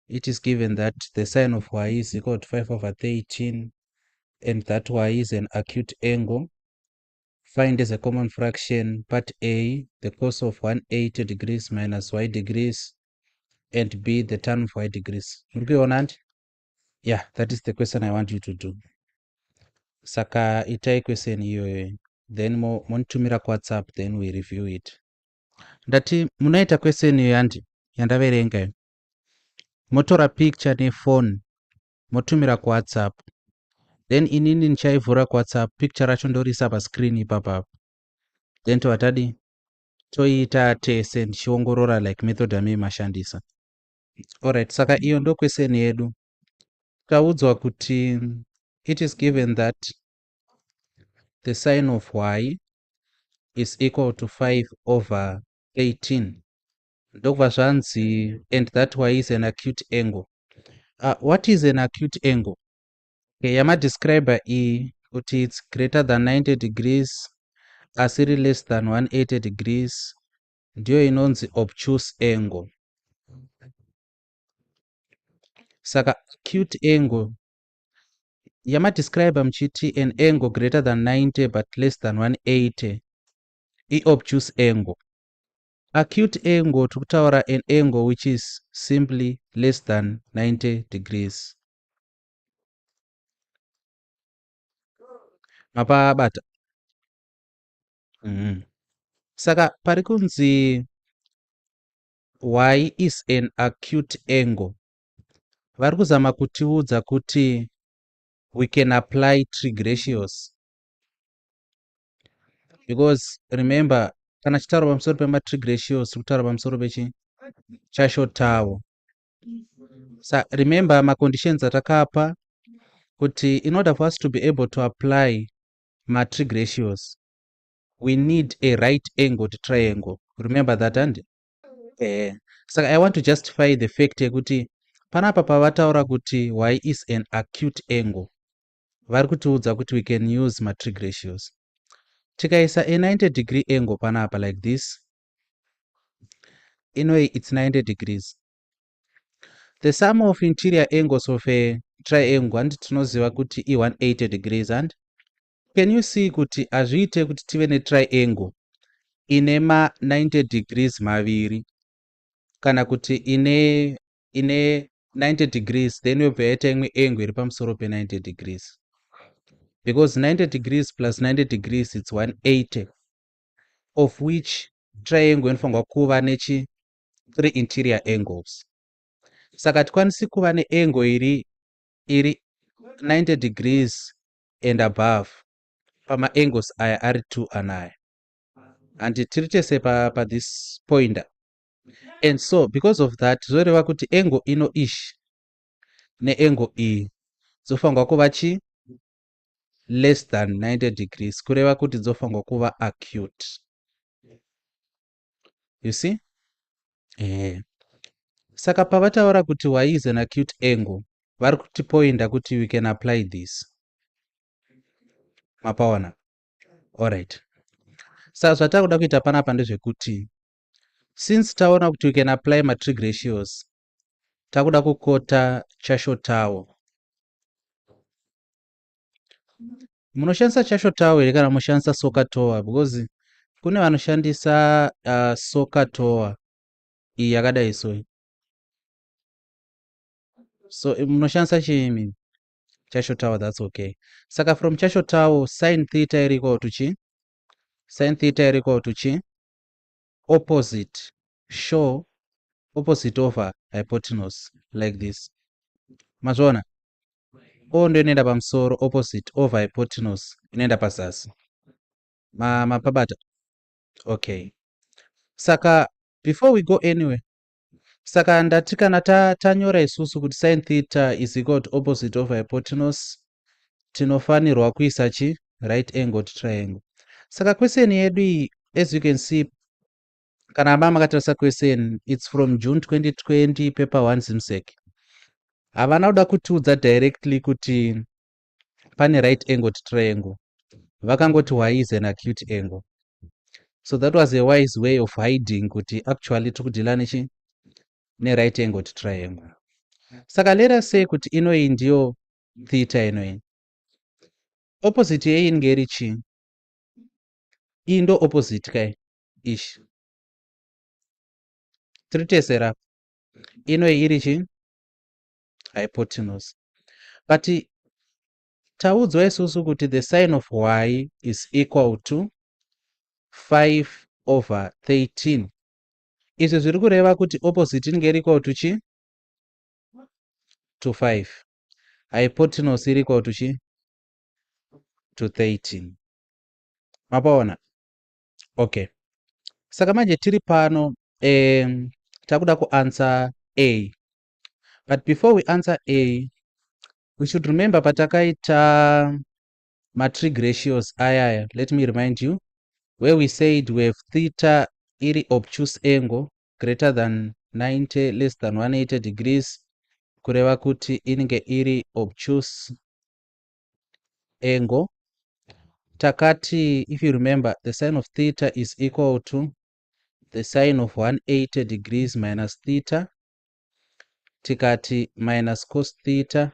It is given that the sine of y is equal to 5 over 13 and that y is an acute angle. Find as a common fraction, part A, the cos of 180 degrees minus y degrees, and B, the tan of y degrees. Muri kuiona handi? Yeah, that is the question I want you to do. Saka itai question iyoyo, then monitumira kuWhatsApp, then we review it. Ndati munoita question iyo yandi yandaverenga iyo, motora picture nefone, motumira kuWhatsApp, then inini ndichaivhura kuWhatsApp, picture racho ndoriisa pascreen ipapapo, then tobva tadi toiita tese ndichiongorora like method yamei mashandisa. Alright, saka iyo ndo question yedu. Taudzwa kuti it is given that the sine of y is equal to 5 over 13, ndokubva zvanzi and that y is an acute angle. What is an acute angle? Okay, yamadescribe iyi kuti it's greater than 90 degrees asi iri less than 180 degrees, ndiyo inonzi obtuse angle. Saka acute angle yamadescribe muchiti an angle greater than 90 but less than 180 iobtuse angle. Acute angle tiri kutaura an angle which is simply less than 90 degrees. Mapabata? Saka pari kunzi y is an acute angle, vari kuzama kutiudza kuti we can apply trig ratios, because remember, kana chitaura pamusoro pematrig ratios, tiri kutaura pamusoro pechi chashotawo. Sa remember maconditions atakapa kuti in order for us to be able to apply matrig ratios, we need a right angled triangle. Remember that? And saka I want to justify the fact yekuti panapa pavataura kuti y is an acute angle, vari kutiudza kuti we can use matrig ratios. Tikaisa a 90 degree angle panapa like this, inoi it's 90 degrees. The sum of interior angles of a triangle, handi tinoziva kuti i180 degrees? And can you see kuti hazviite kuti tive netriangle ine ma90 degrees maviri, kana kuti ine 90 degrees, then yobva yaita imwe angle iri pamusoro pe90 degrees? Because 90 degrees plus 90 degrees, it's 180, of which triangle inofanirwa kuva nechi three interior angles. Saka tikwanisi kuva neangle iri 90 degrees and above pamaangles aya ari two anaya, handi tiri tese pa this pointer? And so because of that, zvoreva kuti angle ino ish neangle iyi dzofanirwa kuva chi less than 90 degrees, kureva kuti dzofanirwa kuva acute. You see? Saka pavataura kuti y is an acute angle, vari kutipoinda kuti we can apply this. Mapaona? Alright, saka zvatakuda kuita panapa ndezvekuti since taona kuti we can apply matrig ratios, takuda kukota chashotawo. Munoshandisa chashotawo here kana mushandisa sokatoa? Because kune vanoshandisa sokatoa iyi yakadai. So munoshandisa chiimi? Chashotawo, that's okay. Saka from chashotawo, sin theta iri equal to chi? Sin theta iri equal to chi? Opposite, show opposite over hypotenuse, like this. Mazviona? O ndo inoenda pamusoro, opposite over hypotenuse inoenda pazasi. Mapabata? Okay, saka before we go anywhere, saka ndati kana tanyora isusu kuti sin theta is equal to opposite over hypotenuse, tinofanirwa kuisa chi right angled triangle. Saka question yedu iyi, as you can see, kana ma makatarisa question, it's from June 2020, paper 1, ZIMSEC. Havana kuda kutiudza directly kuti pane right angled triangle, vakangoti y is an acute angle. So that was a wise way of hiding kuti actually tiri kudhila nechi neright angled triangle. Saka let us say kuti inoyi ndiyo theta inoyi. Opposite yei inenge iri chii? Iyi ndo opposite kai ishi. Tiri tese rapa. Inoyi iri chii? Hypotenuse. But taudzwa isusu kuti the sine of y is equal to 5 over 13. Izvi zviri kureva kuti opposite inenge iri equal to chi? To 5. Hypotenuse iri equal to chi? To 13. Mapaona? Okay. Saka manje tiri pano takuda kuanswer A. But before we answer A, we should remember patakaita matrig ratios ayaya. Let me remind you where we said we have theta iri obtuse angle greater than 90 less than 180 degrees, kureva kuti inenge iri obtuse angle. Takati, if you remember, the sine of theta is equal to the sine of 180 degrees minus theta. Tikati minus cos theta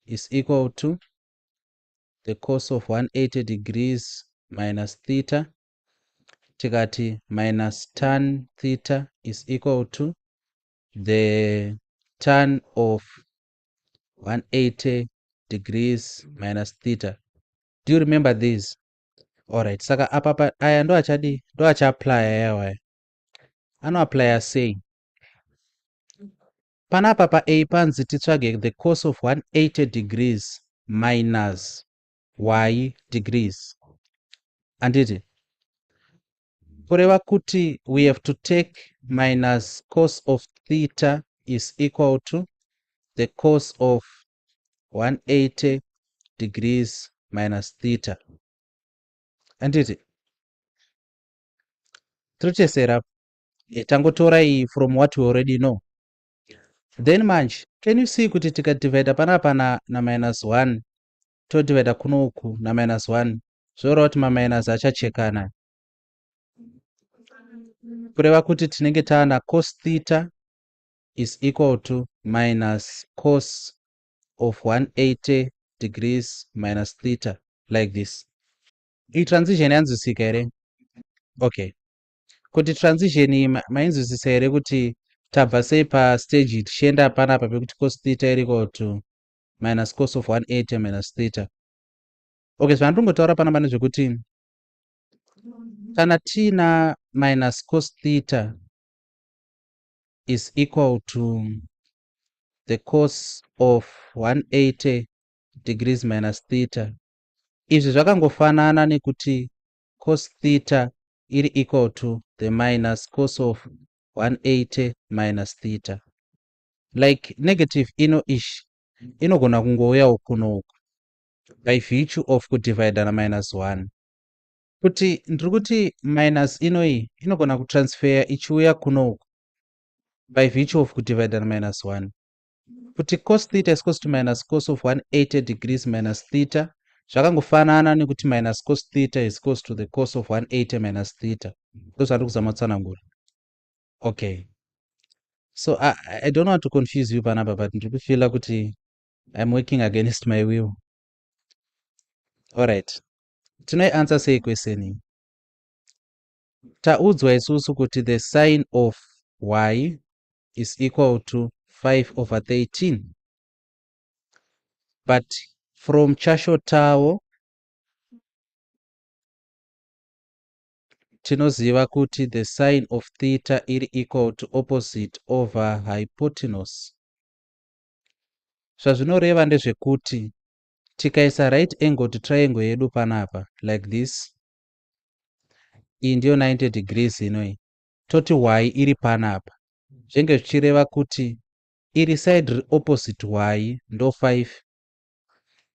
is equal to the cos of 180 degrees minus theta. Tikati minus tan theta is equal to the tan of 180 degrees minus theta. Do you remember this? Alright, saka apa aya ndo achadi, ndo achiapplya yawo aya. Anoapplya sei? Panapa pa-A panzi titsvage the cos of 180 degrees minus y degrees, handiti? Kureva kuti we have to take minus cos of theta is equal to the cos of 180 degrees minus theta, handiti? Tirotesera tangotora iyi from what we already know. Then manje, can you see kuti tikadivhaida panapa na minus 1, todivhaida kunoku naminus 1, zvoreva kuti maminus achachekana, kureva kuti tinenge taana cos theta is equal to minus cos of 180 degrees minus theta, like this. Iyi transition yanzwisika here? Okay, kuti transition iyi mainzwisisa here, kuti tabva sei pastage tichienda panapa pekuti cos theta iri equal to minus cos of 180 minus theta? Okay, zvandingotaura panapa ndezvekuti kana tiina minus cos theta is equal to the cos of 180 degrees minus theta, izvi zvakangofanana nekuti cos theta iri equal to the minus cos of 180 minus theta. Like negative ino ishi inogona kungouyawo kunoku by virtue of kudivhaida naminus 1. Kuti ndiri kuti minus inoyi inogona kutransfer ichiuya kunoku by virtue of kudivhaida naminus 1, kuti cos theta is equals to minus cos of 180 degrees minus theta zvakangofanana nekuti minus cos theta is equals to the cos of 180 minus theta. Ndo zvandiri kuzama kutsanangura. Okay, so I don't want to confuse you panapa, but ndiri kufeela kuti I'm working against my will. Alright, tinoianswer sei question iyi? Taudzwa isusu kuti the sine of y is equal to 5 over 13, but from chashotawo tinoziva kuti the sine of theta iri equal to opposite over hypotenuse. Zvazvinoreva ndezvekuti tikaisa right angled triangle yedu panapa like this, iyi ndiyo 90 degrees inoi, toti y iri panapa, zvinge zvichireva kuti iri side riri opposite y ndo 5,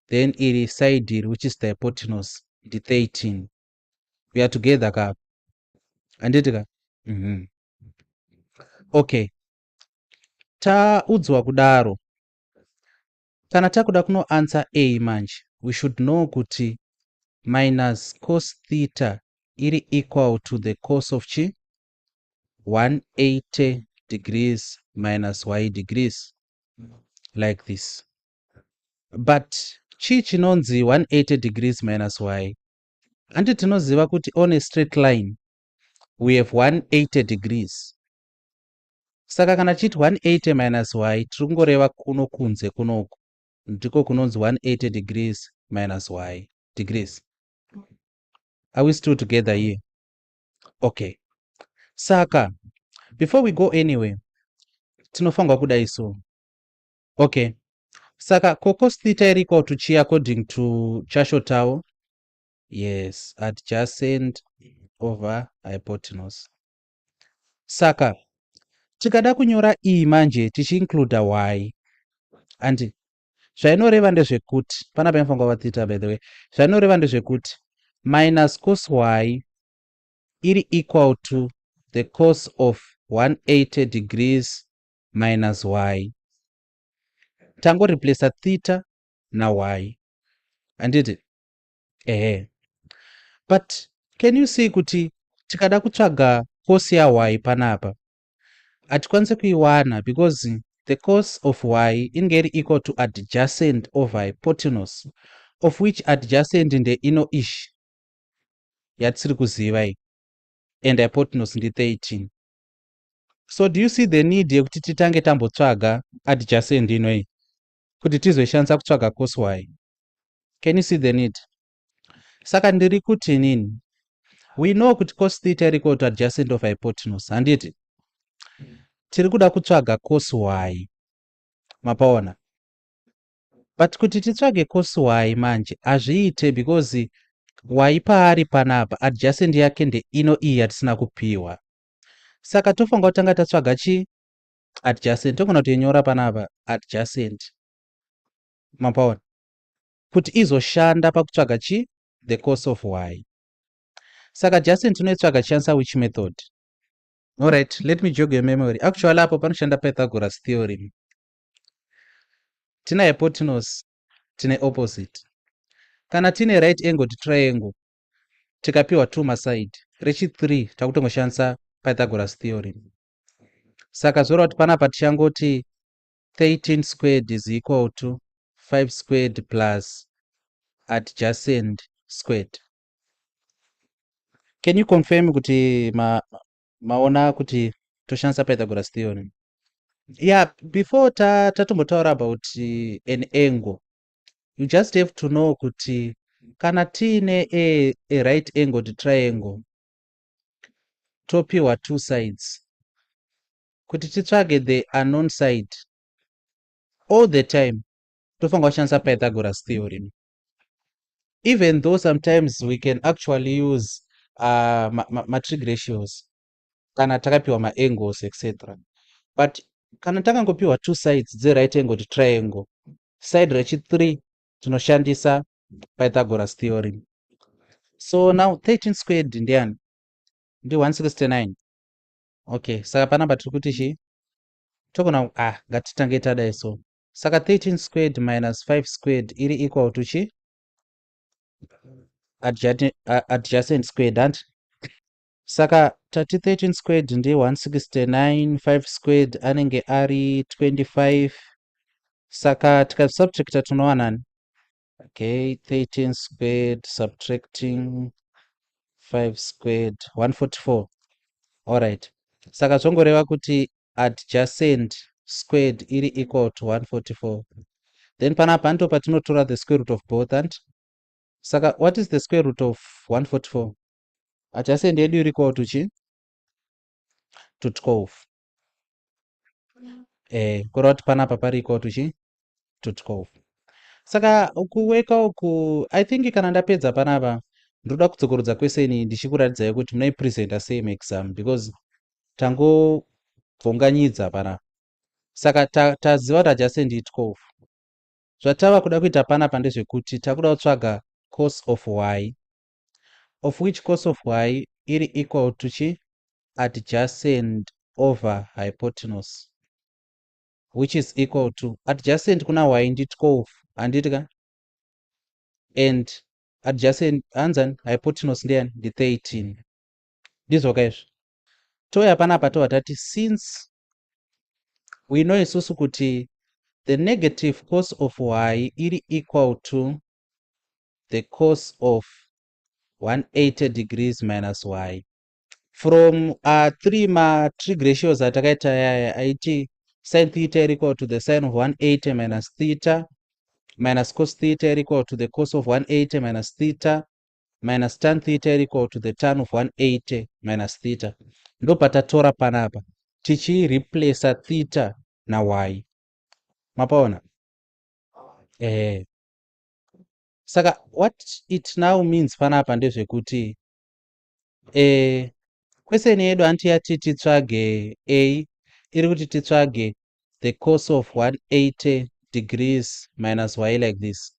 then iri side iri, which is the hypotenuse, ndi13. We are together ka, handiti ka? Okay, taudzwa kudaro, kana takuda kunoanswer A manje, we should know kuti minus cos theta iri equal to the cos of chi? 180 degrees minus y degrees. Like this. But chii chinonzi 180 degrees minus y? Handi tinoziva kuti on a straight line we have 180 degrees? Saka kana tichiti 180 minus y, tiri kungoreva kuno kunze kunoku, ndiko kunonzi 180 degrees minus y degrees. Are we still together here? Okay, saka before we go anywhere, tinofanirwa kudai so. Okay, saka cos theta iri equal to chi according to Chashotawo? Yes, adjacent over hypotenuse. Saka tikada kunyora iyi manje tichiincluda y, andi zvainoreva ndezvekuti pana painofanirwa kuva theta, by the way, zvainoreva ndezvekuti minus cos y iri equal to the cos of 180 degrees minus y. Tangoreplaca theta na y, handiti? Ehe, but can you see kuti tikada kutsvaga cos ya y panapa, hatikwanisi kuiwana because the cos of y inenge iri equal to adjacent over hypotenuse, of which adjacent ndeino ish yatisiri kuziva iyi, and hypotenuse ndi13. So do you see the need yekuti titange tambotsvaga adjacent ino iyi kuti tizoishandisa kutsvaga cos y? Can you see the need? Saka ndiri kuti nini, we know kuti cos theta iri equal to adjacent of hypotenuse, handiti? Tiri kuda kutsvaga cos y, mapaona? But kuti titsvage cos y manje hazviite because y paari panapa, adjacent yake ndeino iyi yatisina kupiwa. Saka tofanira kutanga tatsvaga chi adjacent. Togona kutoinyora panapa adjacent, mapaona, kuti izoshanda pakutsvaga chi the cos of y. Saka adjacent tinoitsvaga tichishandisa which method? Alright, let me jog your memory. Actually, apo panoshanda Pythagoras theorem. Tina hypotenuse, tine opposite. Kana tine right angled triangle, tikapiwa two maside, rechi3 takutongoshandisa Pythagoras theorem. Saka zvoreva kuti panapa tichangoti 13 squared is equal to 5 squared plus adjacent squared. Can you confirm kuti maona kuti toshandisa Pythagoras theorem? Yeah, before tatombotaura about an angle, you just have to know kuti kana tiine a right angled triangle, topiwa two sides, kuti titsvage the unknown side, all the time tofanira kushandisa Pythagoras theorem, even though sometimes we can actually use matrig ratios kana takapiwa maangles, etc. But kana takangopiwa two sides dzeright angled triangle, side rechi3 tinoshandisa Pythagoras theorem. So now 13 squared ndiani? Ndi169. Okay, saka panapa tiri kuti chii? Togona, ah, ngatitange tadai so. Saka 13 squared minus 5 squared iri equal to chi adjacent squared, hanti? Saka tati 13 squared ndi169, 5 squared anenge ari 25. Saka tikasubtracta tinowanani? Okay, 13 squared subtracting 5 squared, 144. Alright, saka zvongoreva kuti adjacent squared iri equal to 144. Then panapa ndo patinotora the square root of both, and saka what is the square root of 144? Adjacent yedu iri equal to chi? To 12. Kureva kuti panapa pari equal to chi? To 12. Saka kuweka uku, I think kana ndapedza panapa, ndoda kudzokorodza question ndichikuratidzai kuti munoipresenta sei muexam, because tangobvonganyidza panapa. Saka taziva kuti adjacent i12. Zvatava kuda kuita panapa ndezvekuti takuda kutsvaga cos of y, of which cos of y iri equal to chi adjacent over hypotenuse, which is equal to adjacent kuna y ndi12, handiti ka? And adjacent, hanzani, hypotenuse ndiyani? Ndi13. Ndizvo kaizvo? Touya panapa tobva tati, since we know isusu kuti The negative cos of y iri equal to the cos of 180 degrees minus y. From three matrig ratios atakaita yaya aiti sin theta iri equal to the sine of 180 minus theta minus cos theta iri equal to the cos of 180 minus theta minus tan theta iri equal to the tan of 180 minus theta. Ndo patatora panapa tichireplaca theta na y. Mapaona? Ehe, saka what it now means panapa ndezvekuti question yedu anti yati titsvage a, iri kuti titsvage the cos of 180 degrees minus y like this.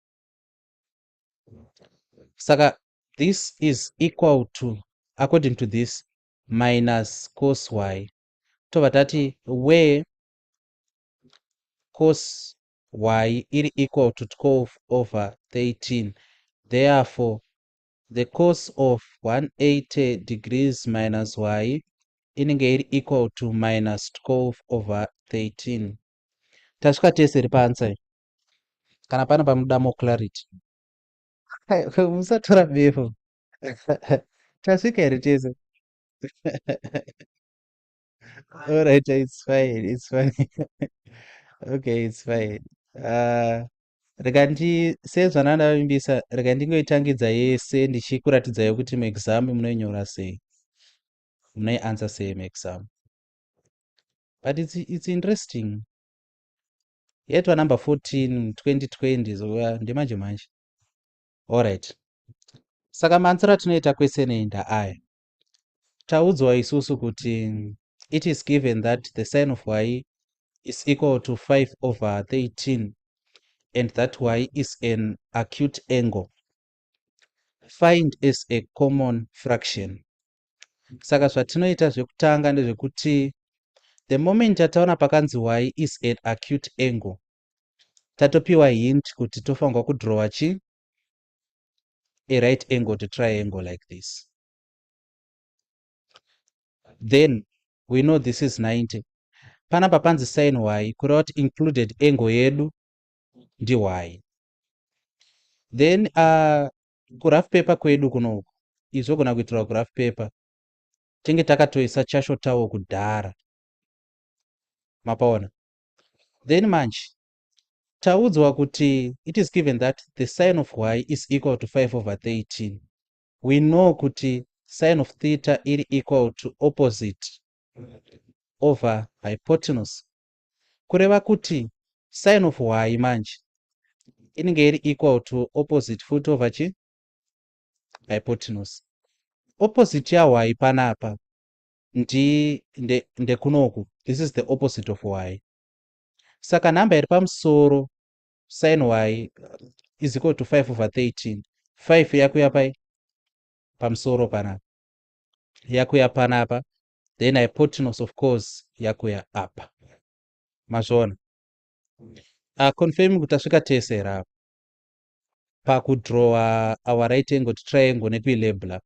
Saka this is equal to, according to this, minus cos y. Tobva tati where cos y iri equal to 12 over 13. Therefore, the cos of 180 degrees minus y inenge iri equal to minus 12 over 13. Tasvika tese ri paanswer? Kana pane pamuda more clarity, musatora befu. Tasvika here tese? Alright, it's fine, it's fine. Okay, it's fine. Rega ndi sezvandandavimbisa, rega ndingoitangidza yese ndichikuratidzai kuti muexam munoinyora sei, munoianswer sei muexam. But it's interesting. Yaitwa number 14 2020, so ndemanje manje. Alright, saka maanswer atinoita question iyi ndaaya. Taudzwa isusu kuti it is given that the sine of y is equal to 5 over 13 and that y is an acute angle. Find as a common fraction. Saka zvatinoita zvekutanga ndezvekuti the moment yataona pakanzi y is an acute angle, tatopiwa hint kuti tofanirwa kudrowa chi a right angle to triangle like this. Then we know this is 90. Panapa panzi sin y, kureva kuti included angle yedu ndi y. Then kurough paper kwedu kunoku, izvogona kuitirwa kurough paper, tinge takatoisa chashotawo kudhara. Mapaona? Then manje taudzwa kuti it is given that the sine of y is equal to 5 over 13. We know kuti sine of theta iri equal to opposite over hypotenuse, kureva kuti sine of y manje inenge iri equal to opposite futi over chi hypotenuse. Opposite ya y panapa ndi ndekunoku. This is the opposite of y. Saka nhamba iri pamusoro, sin y is equal to 5 over 13, 5 yakuya pai pamusoro panapa, yakuya panapa. Then hypotenuse, of course, yakuya apa. Mazviona? Confirm kuti tasvika tese here apa pakudrowa our right angle triangle nekuilabela.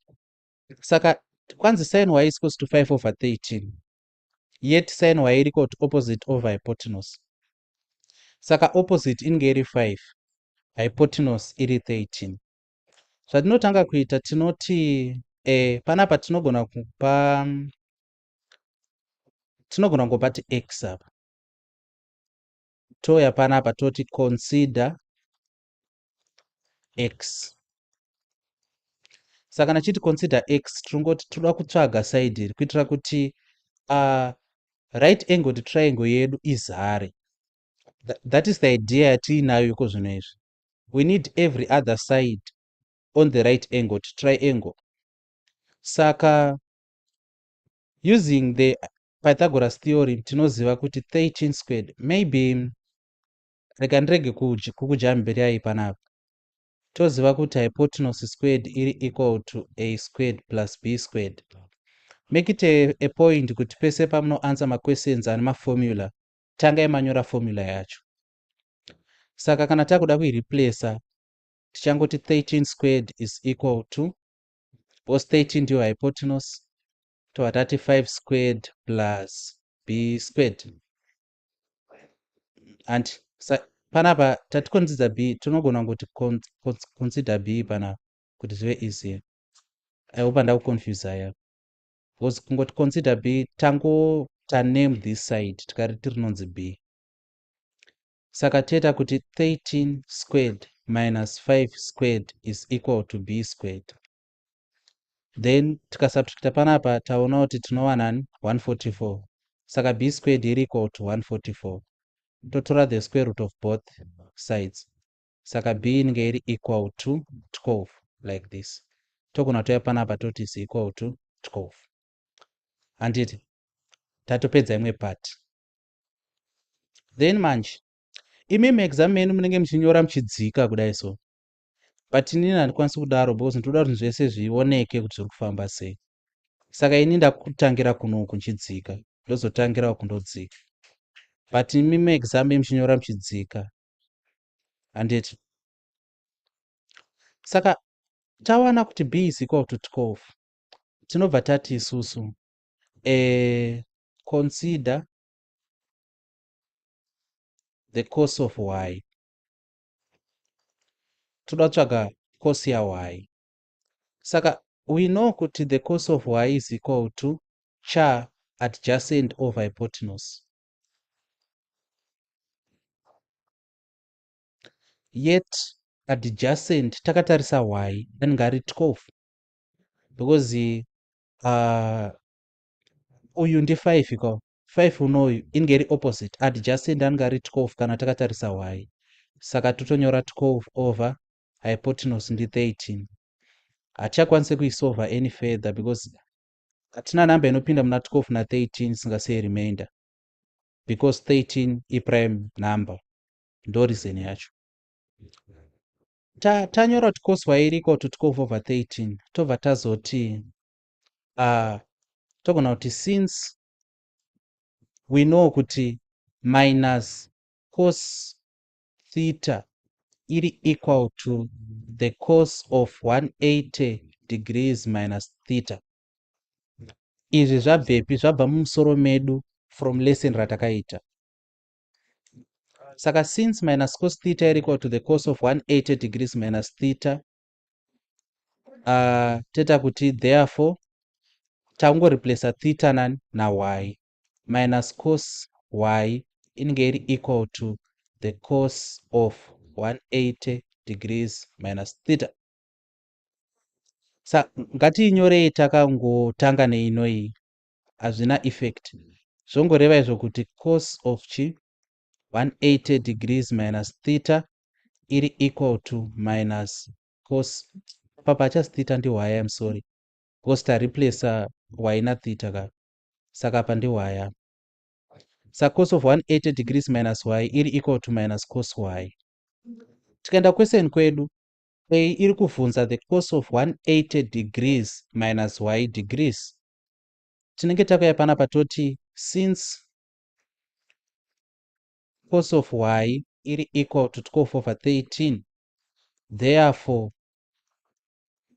Saka kwanzi sin y is equals to 5 over 13, yet sin y iri equal to opposite over hypotenuse. Saka opposite inenge iri 5, hypotenuse iri 13. Zvatinotanga kuita, tinoti panapa tinogona kupa, tinogona kungopati x apa. Touya panapa toti consider x. Saka kana chiti consider x, tinongoti toda kutsvaga side iri kuitira kuti right angle triangle yedu izare. That is the idea yatiinayo iko zvino izvi. We need every other side on the right angle triangle. Saka using the Pythagoras theorem, tinoziva kuti 13 squared, maybe rega ndirege kukujambirirai panapa. Toziva kuti hypotenuse squared iri equal to a squared plus b squared. Make it a point kuti pese pamunoanswer maquestions ane maformula, tangai manyora formula yacho. Saka kana takuda kuireplaca, tichangoti 13 squared is equal to, because 13 ndiyo hypotenuse, tobva tati 5 squared plus b squared. And Sa panapa tati consider b, tinogona kungoti consider b panapa kuti zvive easier. I hope handakuconfuse ya, because kungoti consider b, tango taname this side tikariti rinonzi b. Saka toita kuti 13 squared minus 5 squared is equal to b squared. Then tikasubtracta panapa, taona kuti tinowanani? 144. Saka b squared iri equal to 144. Totora the square root of both sides, saka b inenge iri equal to 12, like this. Togona touya panapa toti is equal to 12, handiti? Tatopedza imwe part. Then manje imi muexam menyu munenge muchinyora muchidzika kudai so, but inini handikwanisi kudaro because ndinoda kuti zvese zvioneke kuti zviri kufamba sei. Saka ini ndakutangira kunoku nchidzika, ndozotangirawo kundodzika, but imi muexam muchinyora muchidzika, handiti? Saka tawana kuti b is equal to 12. Tinobva tati isusu consider the cos of y. Toda kutsvaga cos ya y. Saka we know kuti the cos of y is equal to cha adjacent over hypotenuse. Yet adjacent takatarisa y anenge ari 12, because uyu ndi5 ko 5 unoyu inenge iri opposite. Adjacent anenge ari 12 kana takatarisa y. Saka totonyora 12 over hypotenuse ndi13. Hatichakwanisi kuisolva any further because hatina namba inopinda muna 12 na13 singasei remainder, because 13 iprime number. Ndo reason yacho. Tanyora kuti cos y iri equal to 12 over 13. Tobva tazoti togona kuti since we know kuti minus cos theta iri equal to the cos of 180 degrees minus theta. Izvi zvabvepi? Zvabva mumusoro medu from lesson ratakaita. Saka since minus cos theta iri equal to the cos of 180 degrees minus theta, toita kuti therefore tangoreplaca theta nani? Na y. Minus cos y inenge iri equal to the cos of 180 degrees minus theta. Sa ngatiinyorei takangotanga neinoyi, hazvina effect. Zvongoreva izvo kuti cos of chi 180 degrees minus theta iri equal to minus cos. Papa hachasi theta, ndi y. Im sorry, because tareplaca y natheta ka. Saka apa ndi y. Saka cos of 180 degrees minus y iri equal to minus cos y. Tikaenda question kwedu, a iri kuvhunza the cos of 180 degrees minus y degrees. Tinenge takauya panapa toti since cos of y iri equal to 12 over 13, therefore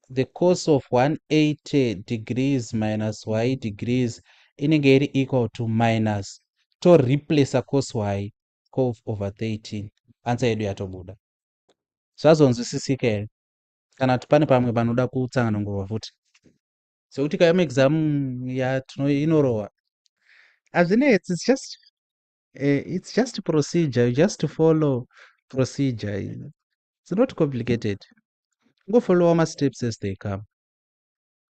the cos of 180 degrees minus y degrees inenge iri equal to minus, toreplaca cos y, 12 over 13. Answer yedu yatobuda. Zvazonzwisisika here, kana kuti pane pamwe panoda kutsanganangurwa futi? Sekuti kaya muexam inorohwa, hazvinetsi. It's just procedure. You just follow procedure. It's not complicated. Ungofollowa masteps as they come.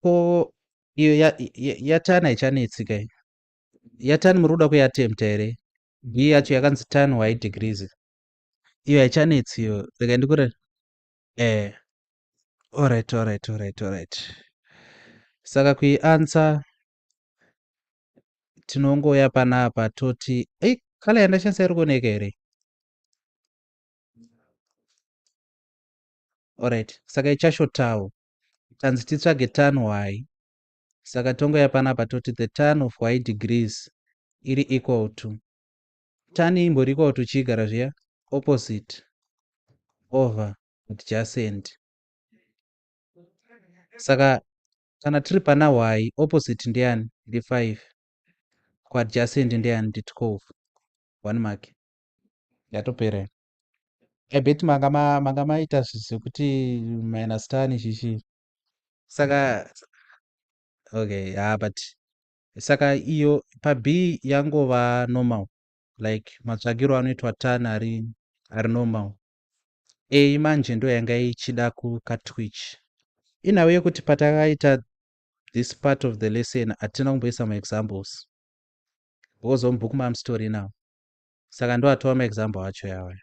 Ko iyo yatan haichanetsi kai? Yatan muri kuda kuiattempta here? B yacho yakanzi tan y degrees. Iyo haichanetsi iyo. Rega ndikure. Alright. Saka kuianswer tinongoya panapa toti, ei, colour yandashandisa iri kuoneka here? Alright, saka ichashotawo. Tanzi titsvage tan y. Saka tongoya panapa toti the tan of y degrees iri equal to, tan imbori equal to chiigara zviya, opposite over adjacent. Saka kana tiri pana y, opposite ndiani? Ndi5. Kuadjacent ndiani? Ndi12. 1 mark. Yatopera. I bet manga maita zvekuti minus tan chichi. Saka okay, yeah, but saka iyo pa B yangova normal, like matsvagiro anoitwa tan ari normal. A manje ndo yanga ichida kukatwitch inhau yekuti patakaita this part of the lesson hatina kumboisa maexamples because mubhuku mamustory now. Saka ndo atova maexample acho yawa.